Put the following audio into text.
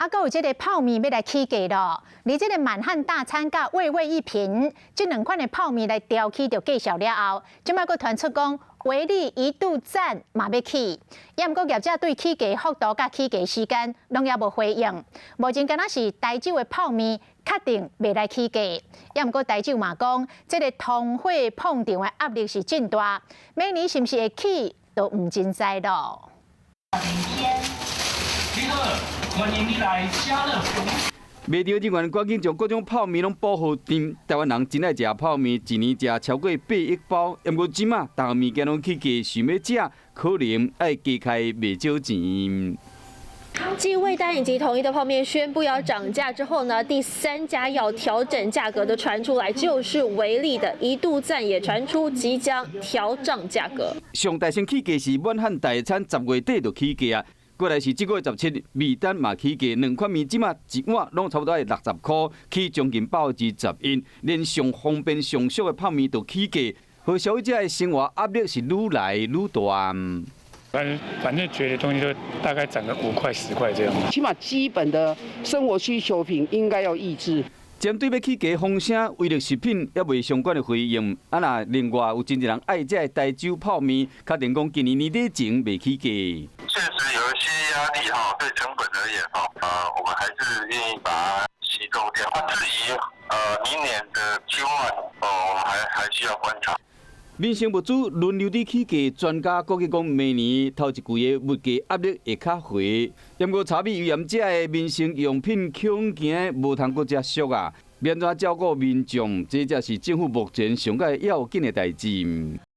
啊，閣有這个泡麵欲來起價囉，佇這个滿漢大餐佮味味一品這兩款的泡麵來調起著價數了後，這擺閣傳出講維力一度讚嘛欲起，也毋過業者對起價幅度佮起價時間攏猶無回應。目前敢若是台酒的泡麵確定袂來起價，也毋過台酒嘛講，這个通貨膨脹的壓力是真大，明年是毋是會起都毋真知囉。你好，歡迎你來家樂福。賣場人員趕緊將各種泡麵攏鋪好墊。台灣人真愛食泡麵，一年食超過8億包。毋過這馬逐項物件攏起價，想欲食可能愛加開袂少錢。繼味丹以及統一的泡麵宣布要漲價之後呢，第三家要調整價格的傳出來，就是維力的一度讚也傳出即將調漲價格。上大先起價是滿漢大餐，10月底就起價啊。過來是這個月17，味丹嘛起價，兩款麵這馬一碗攏差不多愛60箍，起將近11%，連上方便上俗的泡麵都起價，予消費者的生活壓力是愈來愈大。反正覺得東西都大概漲個5塊10塊這樣。起碼基本的生活需求品應該要抑制。針對欲起價風聲，威力食品猶未相關的回應。啊，若另外有真濟人愛食的台酒泡麵，確定講今年年底前袂起價。確實有一些壓力哈，對成本而言哈，我們還是願意把它吸收掉。至於明年的期望，哦，我們還需要觀察。民生物資輪流佇起價，專家估計講明年頭一季的物價壓力會較懸。毋過柴米油鹽這的民生用品恐驚無通閣遮俗啊！欲按怎照顧民眾，這才是政府目前上蓋要緊的代誌。